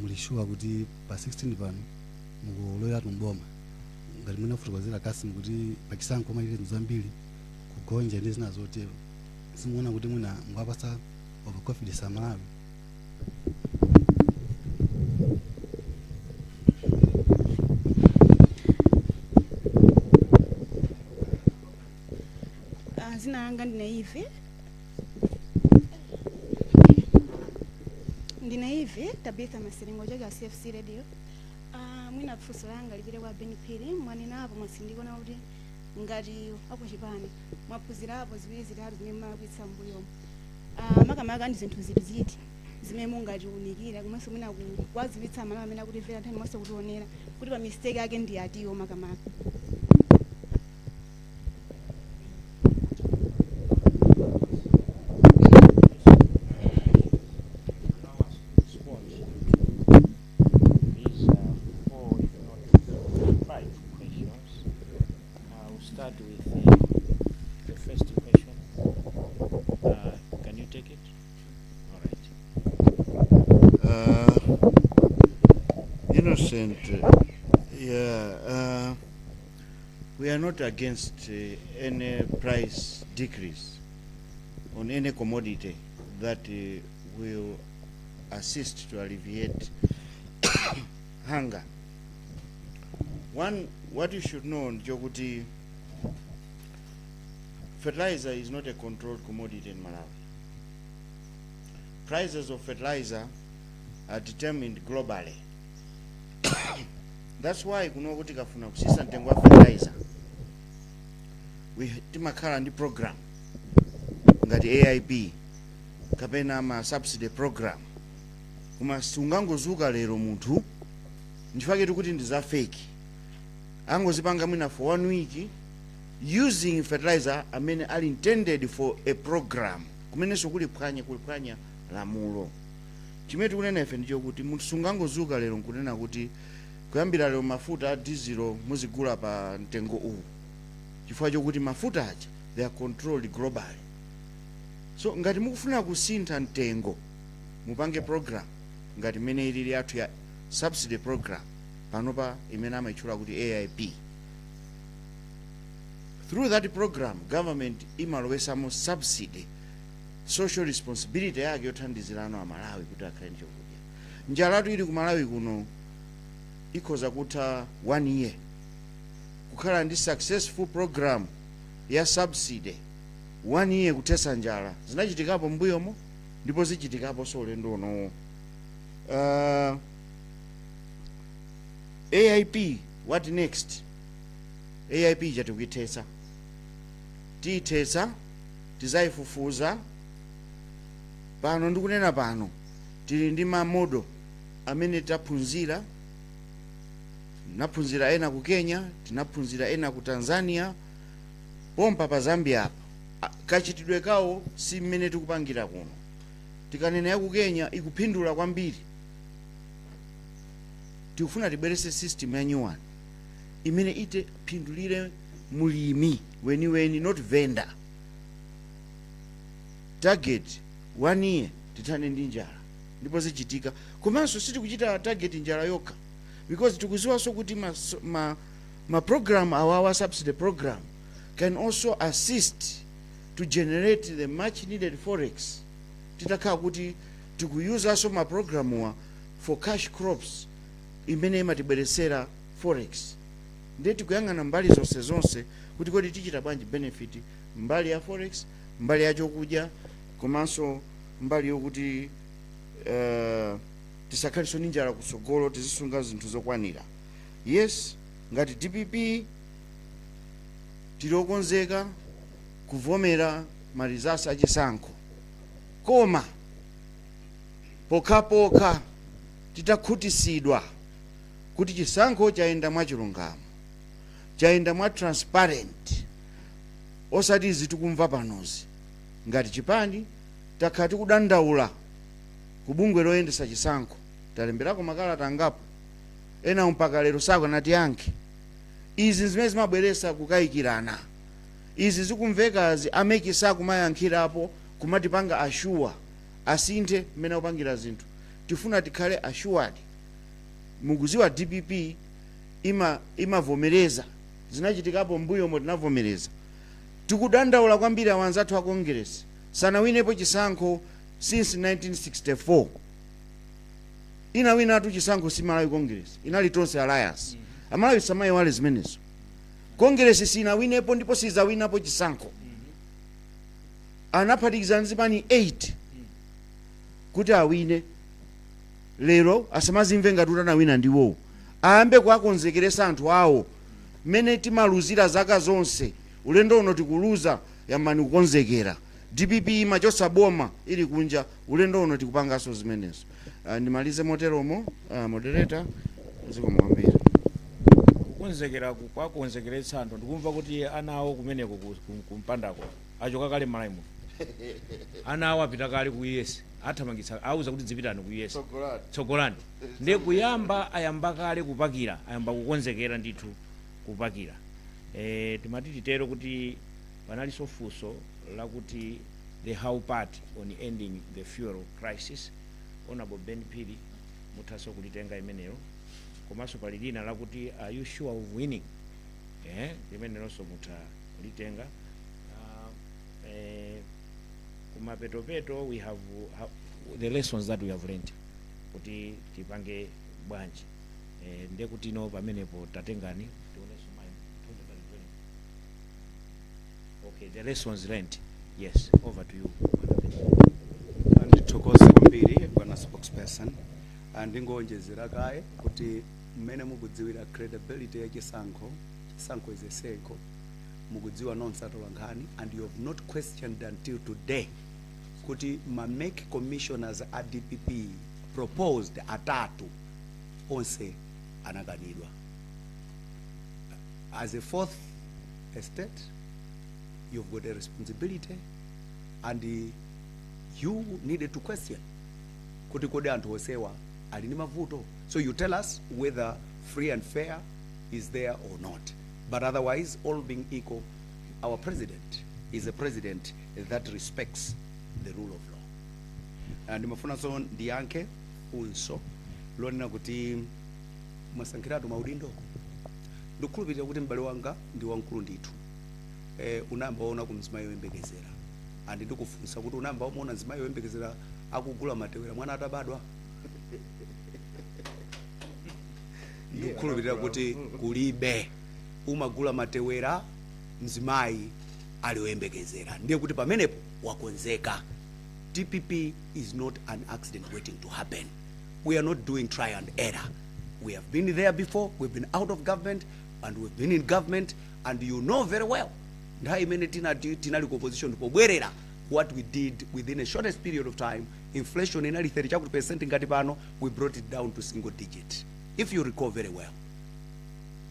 muli sure kuti pa 16 pano mukuloweratu mboma, ngati mwina kufotokozera Kasimu kuti pachisankho machite zinthu zambiri, kugonja ndi zina zotero, simuona kuti mwina mukuwapasa overconfidence Amalawi? Zina langa ndine Ive, ndine Ndine Ive Tabitha Masiringo choka CFC Radio. Mwina funso langa lipite kwa Ben Phiri. Mwanenapo, mwasindikona kuti ngati akuchipani mwaphunzirapo ziwiri zitatu zimene mumalakwitsa m'mbuyomu. Makamaka ndi zinthu ziti ziti zimene mungatiunikira komanso mwina kuwadziwitsa Amalawi amene akutimvera nthawi monse kutionera kuti pa mistake ake ndi atiwo makamaka? Allow us to respond to these four, if not five questions. I'll start with the first question. Can you take it? All right. Innocent, yeah, we are not against any price decrease on any commodity that will assist to alleviate hunger. One, what you should know, njokuti, fertilizer is not a controlled commodity in Malawi. Prices of fertilizer are determined globally. That's why kuno kuti kafuna kusisa mtengo wa fertilizer, we timakhala ndi program ngati AIP kapena ma subsidy program, koma sungangozuka lero munthu. Ndifake tikuti ndi za fake, angozipanga mwina for one week using fertilizer amene ali intended for a program, kumenenso kuliphwanya kuliphwanya lamulo. Chimene tikunena ife ndicho kuti munthu sungangozuka lero nkunena kuti kuyambira lero mafuta a dizelo muzigula pa mtengo uwu, chifukwa chokuti mafuta aja, they are controlled globally. So ngati mukufuna kusintha mtengo, mupange program ngati imene ilili yathu ya subsidy program panopa, imene amayitchula kuti AIP. Through that program, government imalowesamo subsidy, social responsibility yake yothandizirano Amalawi kuti akhale ndi chakudya. Njalatu ili ku Malawi kuno ikhoza kutha one year kukhala ndi successful program ya subsidy, one year kuthetsa njala. Zinachitikapo mbuyomo ndipo zichitikaponso ulendo unowo. AIP, what next? AIP chatikuithetsa, tiyithetsa, tizayifufuza. Pano ndikunena pano tili ndi ma model amene taphunzira. Tinaphunzira ena ku Kenya, tinaphunzira ena ku Tanzania, pompa pa Zambia apa. Kachitidwe kawo si mmene tikupangira kuno. Tikanena ya ku Kenya ikuphindula kwambiri. Tikufuna tibwerese system ya new one imene ite phindulire mulimi weniweni, not vendor. Target one year tithane ndi njala, ndipo zichitika. Komanso sitikuchita target njala yokha, because tikuziwanso kuti ma program awawa, subsidy program, can also assist to generate the much needed forex. Titakhala kuti tikuyuzanso ma programuwa for cash crops imene imatibweresera forex, ndiye tikuyang'ana mbali zonse zonse kuti kodi tichita bwanji benefit mbali ya forex, mbali ya chokudya, komanso mbali yokuti tisakhalenso ndi njala kutsogolo, tizisunga zinthu zokwanira. Yes, ngati DPP tili okonzeka kuvomera ma results achisankho, koma pokhapokha titakhutisidwa kuti chisankho chayenda mwachilungamo, chayenda mwa transparent, osati izi tikumva panozi. Ngati chipani takhala tikudandaula ku bungwe loyendesa chisankho, talemberako makalata angapo, ena mpaka lero sakanatiyankhe. Izi zimene zimabweresa kukayikirana. Izi zikumvekazi, a MEC sakumayankhirapo kumatipanga assure. Asinthe mmene akupangira zinthu, tifuna tikhale assured. Mukuziwa DPP imavomereza, zinachitikapo mbuyomo, tinavomereza. Tikudandaula kwambiri awanzathu a Congress, sanawinepo chisankho since 1964. Inawinatu chisankho si Malawi Congress, inali Tonse Alliance. Amalawi samayiwale zimenezo. Congress sinawinepo ndipo sizawinapo chisankho. Anaphatikiza nzipani 8 kuti awine. Lero asamazimve ngati kuti anawina ndiwowo, ayambe kuwakonzekeresa anthu awo. Mmene timaluzira zaka zonse, ulendo uno tikuluza, yambani kukonzekera. DPP imachosa boma ili kunja, ulendo uno tikupanganso zimenezo. Ndimalize moteromo, moderator, zikomo kwambiri. Kukonzekera kwakonzekeretsa anthu, ndikumva kuti ana awo kumeneko kumpandako achoka kale m'Malawi. Ana awo apita kale ku US, athamangitsa, auza kuti dzipitani ku US, tsogolani. Ndiye kuyamba ayamba kale kupakira, ayamba kukonzekera ndithu kupakira. Timati titero kuti panalinso funso lakuti the how part on ending the fuel crisis. Honorable Ben Phiri, muthanso kulitenga imeneyo. Komanso pali lina lakuti "Are you sure of winning?" Limenelonso mutha kulitenga. Kumapetopeto we have the lessons that we have learned, kuti tipange bwanji. Ndiye kuti no pamenepo tatengani tionenso okay, the lessons learned. Yes, over to you, Bwana. Ndithokoze kwambiri, bwana spokesperson. Ndingowonjezera kaye kuti mmene mukudziwira credibility ya chisankho, chisankho is a circle. Mukudziwa nonse atolankhani, and you have not questioned until today kuti ma MEC commissioners a DPP proposed atatu onse anakanidwa. As a fourth estate, you've got a responsibility and you needed to question kuti kodi anthu onsewa ali ndi mavuto. So you tell us whether free and fair is there or not. But otherwise, all being equal, our president is a president that respects the rule of law. Ndimafunanso ndiyankhe funso lonena kuti mwasankhiratu maudindo. Ndikukhulupirira kuti m'bale wanga ndi wamkulu ndithu. Unayamba waona ku mzimayi woyembekezera, and ndikufunsa kuti unayamba wamuona mzimayi woyembekezera akugula matewera mwana atabadwa? Ndikukhulupirira kuti kulibe. Umagula matewera mzimayi ali woyembekezera, ndiye kuti pamenepo wakonzeka. DPP is not an accident waiting to happen. We are not doing try and error. We have been there before. We've been out of government and we've been in government, and you know very well nthawi imene tinati tinali ku opposition, pobwerera, what we did within a shortest period of time. Inflation inali 30 chakuti percent ngati pano, we brought it down to single digit, if you recall very well.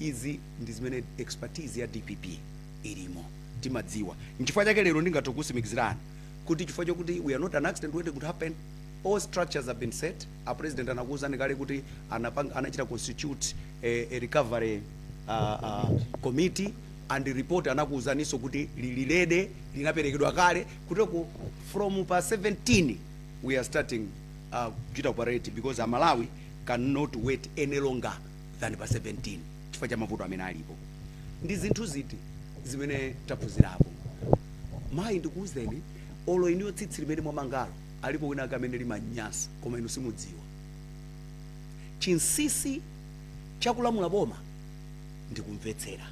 Izi ndi zimene expertise ya DPP ilimo, timadziwa. Nchifukwa chake lero ndingathe kusimikizirani kuti chifukwa chokuti we are not an accident waiting to happen, all structures have been set. A president anakuwuzani kale kuti anachita constitute a recovery committee, and report anakuwuzaninso kuti lili ready, linaperekedwa kale kuteko. From pa 17 we are starting kuchita operate, because Amalawi cannot wait any longer than pa 17 chifukwa cha mavuto amene alipo. Ndi zinthu ziti zimene taphunzirapo? Mayi, ndikuwuzeni, olo iniyo tsitsi limene mwamangalo, alipo wina ake amene limanyasa koma inu simudziwa. Chinsinsi chakulamula boma ndikumvetsera.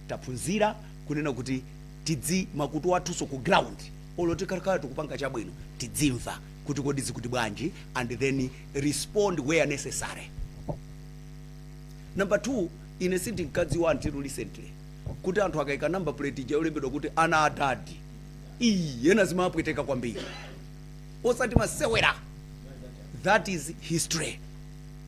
Taphunzira kunena kuti tidzi makutu athunso ku ground, olo tikakhala tikupanga chabwino, tidzimva kuti kodi zikuti bwanji, and then respond where necessary. Number two, ine sindinkadziwa until recently kuti anthu akayika number plate ija yolembedwa kuti "ana adadi", iyi ena zimapweteka kwambiri, osati masewera. That is history.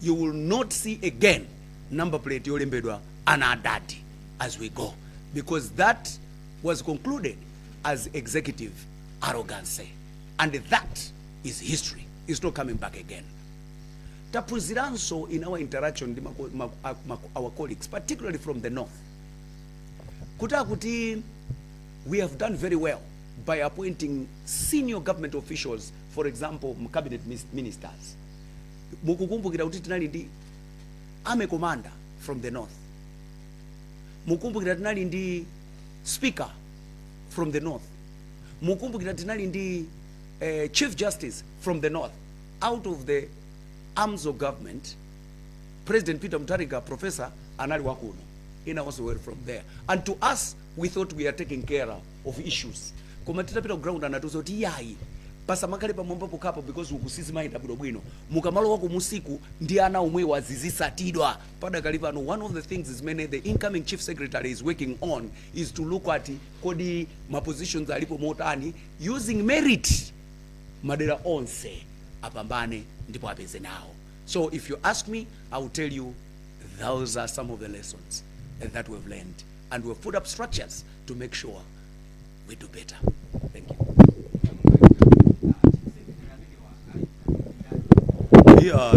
You will not see again number plate yolembedwa "ana adadi" as we go, because that was concluded as executive arrogance, and that is history. It's not coming back again. Taphunziranso in our interaction ndi our colleagues, particularly from the north, kuti akuti we have done very well by appointing senior government officials, for example cabinet ministers. Mukukumbukira kuti tinali ndi army commander from the north. Mukumbukira tinali ndi speaker from the north. Mukumbukira tinali ndi chief justice from the north. Out of the arms of government, President Peter Mutharika, professor, anali wakuno, ina also were from there. And to us, we thought we are taking care of issues, koma titapita ku ground anatiuza kuti iyayi. Pasamakhale pamwamba pokhapo, because uku sizimayenda bwinobwino. Mukamalowa kumusiku ndi ana omwewo azizisatidwa. Padakali pano, one of the things zimene the incoming chief secretary is working on is to look at kodi ma positions alipo motani, using merit, madera onse apambane ndipo apeze nawo. So if you ask me, I will tell you those are some of the lessons that we've learned, and we've put up structures to make sure we do better. Thank you. Yeah.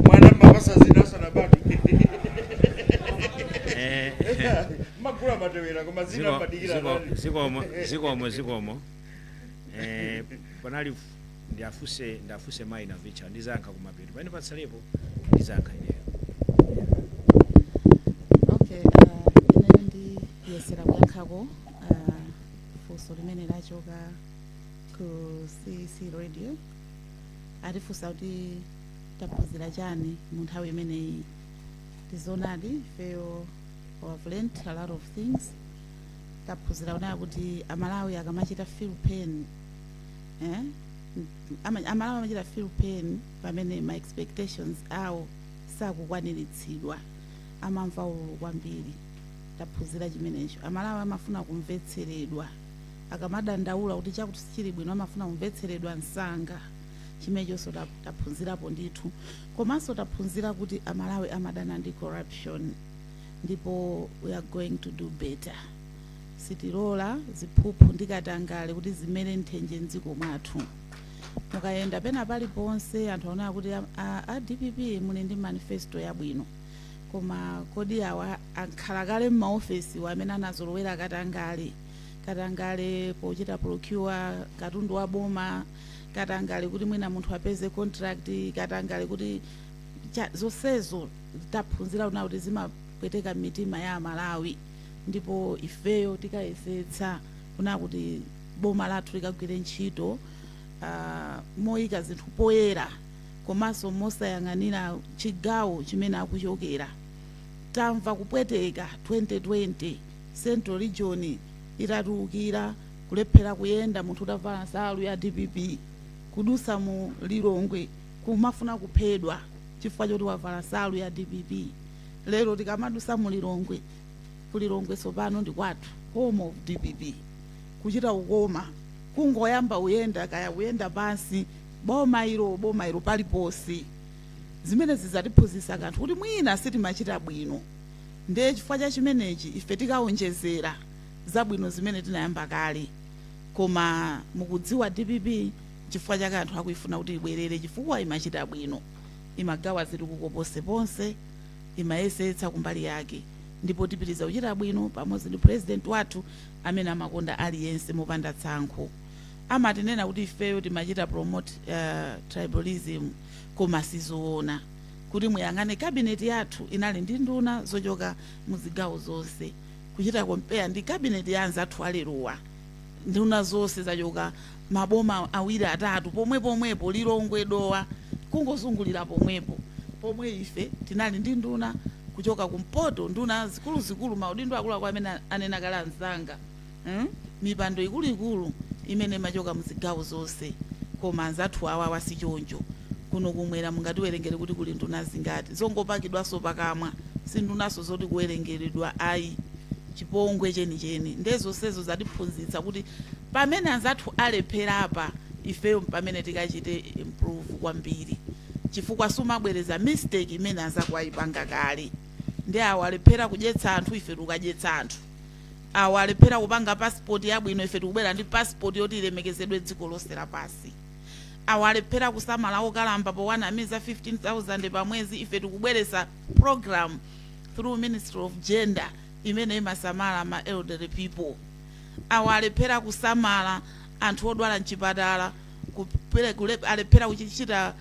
Mwana mapasa zina asanabadwe. Magula matewera, koma zina mbadikira. Zikomo, zikomo, zikomo. Panali ndiafuse mayi Navicha, ndizayankha kumapeto. Pamene patsalepo ndizayankha ineyo. Okay, ineyo ndiyesera kuyankhako funso limene lachoka ku CC Radio. Atifunsa kuti taphunzira chani mu nthawi imeneyi. Tizonadi, ifeyo we have learned a lot of things. Taphunzira kunena kuti Amalawi akamachita feel pain, eh? Amalawi amachita feel pain pamene ma expectations awo sakukwaniritsidwa, amamva ululu kwambiri. Taphunzira chimenecho. Amalawi amafuna kumvetseredwa. Akamadandaula kuti chakuti sichili bwino, amafuna kumvetseredwa msanga. Chimenechonso taphunzirapo ndithu. Komanso taphunzira kuti Amalawi amadana ndi corruption, ndipo we are going to do better. Sitilola ziphuphu ndi katangale kuti zimere nthenje mdziko mwathu. Mukayenda pena paliponse, anthu aonera kuti a DPP muli ndi manifesto yabwino, koma kodi awa akhala kale m'maofesi amene anazolowera katangale, katangale pochita procure katundu wa boma, katangale kuti mwina munthu apeze contract, katangale kuti zonsezo taphunzira kuna kuti zimapweteka mitima ya Amalawi. Ndipo ifeyo tikayesetsa kuna kuti boma lathu likagwire ntchito moyika zinthu poyera, komanso mosayang'anira chigawo chimene akuchokera. Tamva kupweteka 2020, Central Region itatiukira, kulephera kuyenda munthu utavala nsalu ya DPP, kudusa mu Lilongwe kumafuna kuphedwa chifukwa choti wavala nsalu ya DPP. Lero tikamadusa mu Lilongwe, ku Lilongwe tsopano ndi kwathu, home of DPP, kuchita ukoma kungoyamba uyenda, kaya kuyenda pansi, boma ilo, boma ilo, paliponse. Zimene zizatiphunzitsa kanthu kuti mwina sitimachita bwino. Ndiye chifukwa cha chimenechi ife tikawonjezera zabwino zimene tinayamba kale. Koma mukudziwa, DPP chifukwa chake anthu akuifuna kuti ibwerere, chifukwa imachita bwino, imagawa zitukuko ponseponse, imayesetsa kumbali yake. Ndipo tipitiriza kuchita bwino pamodzi ndi president wathu amene amakonda aliyense mopanda tsankho. Amatinena kuti ifeyo timachita promote tribalism, koma sizoona. Kuti muyang'ane cabinet yathu, inali ndi nduna zochoka muzigawo zonse, kuchita compare ndi cabinet ya anzathu alerowa, nduna zonse zachoka maboma awiri, atatu pomwe pomwepo, Lilongwe, Dowa, kungozungulira pomwepo, pomwe ife tinali ndi nduna kuchoka kumpoto, nduna zikuluzikulu, maudindo akuluakulu amene anena kale anzanga, Mipando ikuluikulu imene imachoka muzigawo zonse. Koma anzathu awawa sichoncho. Kuno kumwera mungatiwerengere kuti kuli nduna zingati? Zongopakidwanso pakamwa, si ndunaso zoti kuwerengeredwa ayi. Chipongwe chenicheni. Ndezonsezo zatiphunzitsa kuti pamene anzathu alephera apa, ifeyo pamene tikachite improve kwambiri, chifukwa sumabwereza mistake imene anzako ayipanga kale. Ndi awo alephera kudyetsa anthu, ife tikukadyetsa anthu. Awo alephera kupanga passport yabwino, ife tikubwera ndi passport yoti ilemekezedwe dziko lonse lapasi. Awo alephera kusamala okalamba powanamiza 15,000 pa mwezi, ife tikubweretsa program through Ministry of Gender imene imasamala ma elderly people. Awo alephera kusamala anthu odwala mchipatala, alephera kuchita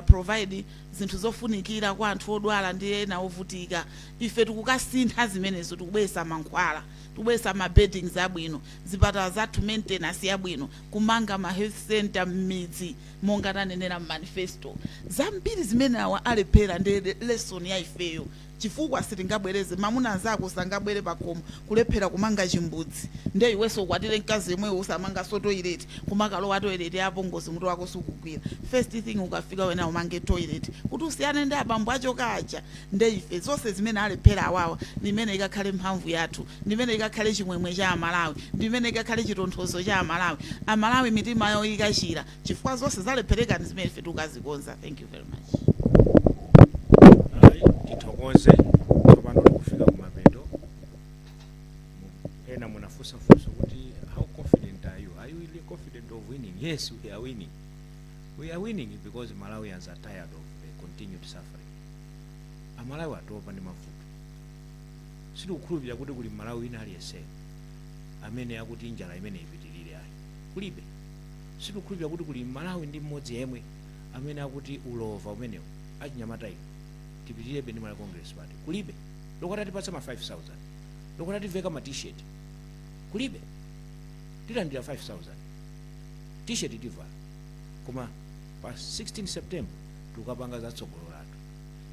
provide zinthu zofunikira kwa anthu odwala ndi ena ovutika, ife tikukasintha zimenezo. Tikubweretsa mankhwala, tikubweretsa ma beddings abwino, zipatala zathu maintenance yabwino, kumanga ma health center m'midzi monga tanenera m'manifesto. Zambiri zimene awa alephera ndi lesson ya ifeyo. Chifukwa sitingabwereze, mamuna anzako sangabwere pakhomo kulephera kumanga chimbudzi, nde iwenso ukwatire mkazi yemweyo usamangaso toilet, kumakalowa toilet apo ngozi, mutu wako sukugwira. First thing ukafika wena umange toilet kuti usiyane ndi abambo acho kaja. Nde ife zonse zimene alephera awawa, ndimene ikakhale mphamvu yathu, ndimene ikakhale chimwemwe cha Amalawi, ndimene ikakhale chitonthozo cha Amalawi. Amalawi mitima yawo ikachira chifukwa zonse zalephereka ndi zimene ife tikukazikonza. Thank you very much. Ayi, tithokoze. Tsopano tikufika kumapeto. Ena munafunsafunsa kuti, "How confident are you? Are you really confident of winning?" Yes, we are winning. We are winning because Malawians are tired of the continued suffering. Amalawi atopa ndi mavuto. Sitikukhulupirira kuti kuli Malawi wina aliyense amene akuti njala imene ipitirire, ayi, kulibe. Sitikukhulupirira kuti kuli Malawi ndi mmodzi yemwe amene akuti ulova umenewu, achinyamata inu, tipitirebe ndi Malawi Congress Party, kulibe. Lokati atipatsa ma 5000, lokati ativeka ma T-shirt, kulibe. Tilandira 5000, T-shirt tivala, koma pa 16 September tikukapanga zatsogolo lathu.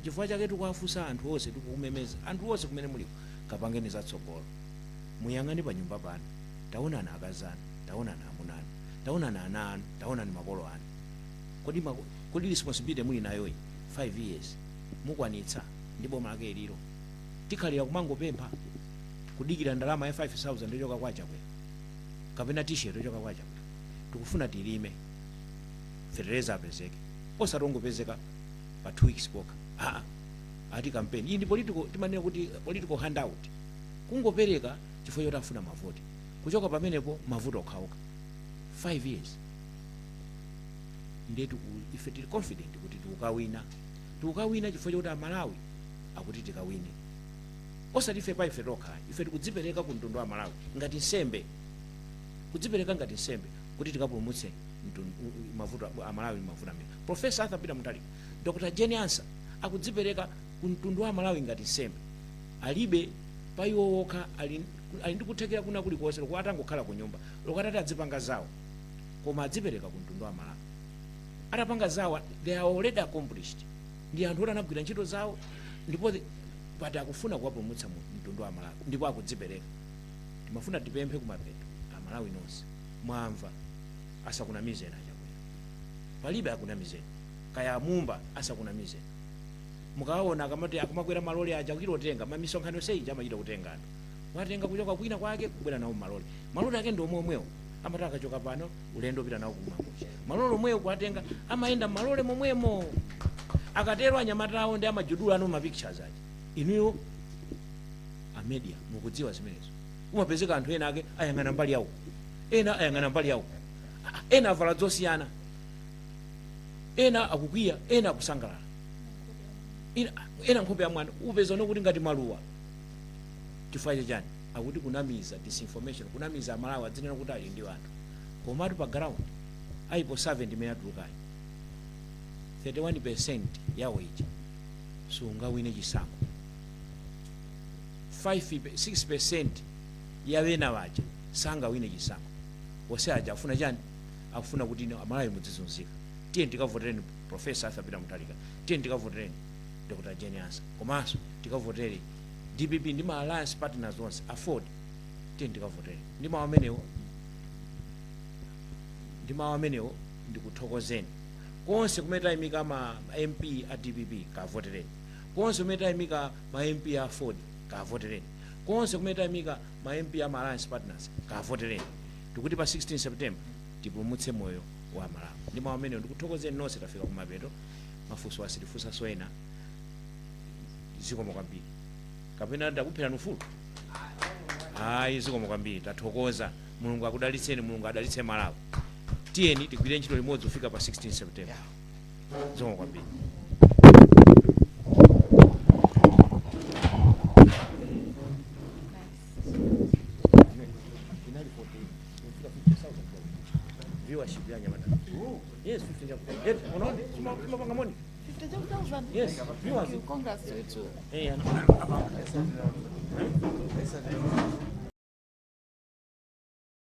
Chifukwa chake tikuwafunsa anthu onse, tikukumemeza anthu onse kumene muliko, kapangeni zatsogolo. Muyang'ane pa nyumba pano, taonani akazanu, taonani amunanu, taonani ana anu, taonani makolo anu. Kodi responsibility muli nayoyi, 5 years, mukwanitsa ndi boma lake ililo? Tikhalira kumangopempha, kudikira ndalama ya 5000 yochoka kwa Chakwera kapena T-shirt yochoka kwa Chakwera? Tikufuna tilime, fetereza apezeke, osati ongopezeka pa 2 weeks pokha. Aa, ati campaign iyi ndi political, timanena kuti political handout, kungopereka chifukwa choti afuna mavoti. Kuchoka pamenepo mavuto okhaokha 5 years. Ndiye ife tili confident kuti tikukawina. Tikukawina chifukwa chokuti Amalawi akuti tikawine, osati ife pa ife tokha. Ife tikudzipereka ku mtundu wa Malawi ngati nsembe, kudzipereka ngati nsembe kuti tikapulumutse mavuto Amalawi, mavuto amene Professor Arthur Peter Mutharika, Dr Jane Ansah akudzipereka ku mtundu wa Malawi ngati nsembe. Alibe pa iwo wokha, ali ndi kuthekera kuna kulikonse, loko atangokhala ku nyumba, loko atati adzipanga zawo, koma adzipereka ku mtundu wa Malawi. Atapanga zawo, they are already accomplished, ndi anthu oti anagwira ntchito zawo, ndipo but akufuna kuwapulumutsa mu mtundu wa Malawi ndipo akudzipereka. Timafuna tipemphe kumapeto, Amalawi nonse mwamva, asakunamizeni aChakwera, palibe akunamizeni, kaya amumba asakunamizeni. Mukaona akamati akumakwera malole aja, kuchita kutenga mamisonkhano yonse ija, amachita kutenga anthu, watenga kuchoka kwina kwake kubwera nawo mmalole. Malole ake ndi omwe omwewo, amati akachoka pano ulendo upita nawo kuMangochi, malole omwewo kuwatenga, amayenda malole momwemo. Akatero anyamata awo ndi amajudula ano ma pictures aja. Inuyo a media mukudziwa zimenezo. Umapezeka anthu ena ake ayang'ana mbali yawo, ena ayang'ana mbali yawo, ena avala zosiyana, ena akukwiya, ena akusangalala, ena nkhope ya mwana upeza kuti ngati maluwa. Chifukwa chachani? Akuti kunamiza, disinformation, kunamiza Amalawi, adzinena kuti ali ndi anthu, komatu pa ground alipo 7 imene atulukayi, 31% yawo ija sungawine chisankho. 5 6% ya wena waja sangawine chisankho. Wose aja afuna chani? Akufuna kuti ino Amalawi mudzizunzika. Tiye tikavotereni Professor Arthur Peter Mutharika, tiye tikavotereni Dr Jane Ansah, komanso tikavotere DPP ndi ma alliance partners onse, AFORD, tiye tikavotere. Ndi mawu amenewo ndikuthokozeni konse kumene tayimika ma MP a DPP, kavotereni. Konse kumene tayimika ma MP a AFORD, kavotereni. Konse kumene tayimika ma MP a ma alliance partners, kavotereni. Tikuti pa 16 September tipulumutse moyo wa Malawi. Ndi mawu amenewo ndikuthokozeni nonse. Tafika kumapeto, mafunso asitifunsanso ena. Zikomo kwambiri. Kapena ndakupherani ufulu? Ayi, zikomo kwambiri, tathokoza. Mulungu akudalitseni, Mulungu adalitse Malawi. Tiyeni tigwire ntchito limodzi kufika pa 16 September. Zikomo kwambiri. Inali 14 kufika 50,000 viewership ya nyamata. Yes, 50. Yes, unaona simapanga moni. 52,000. Yes, viewers. Congrats to you too. Eh,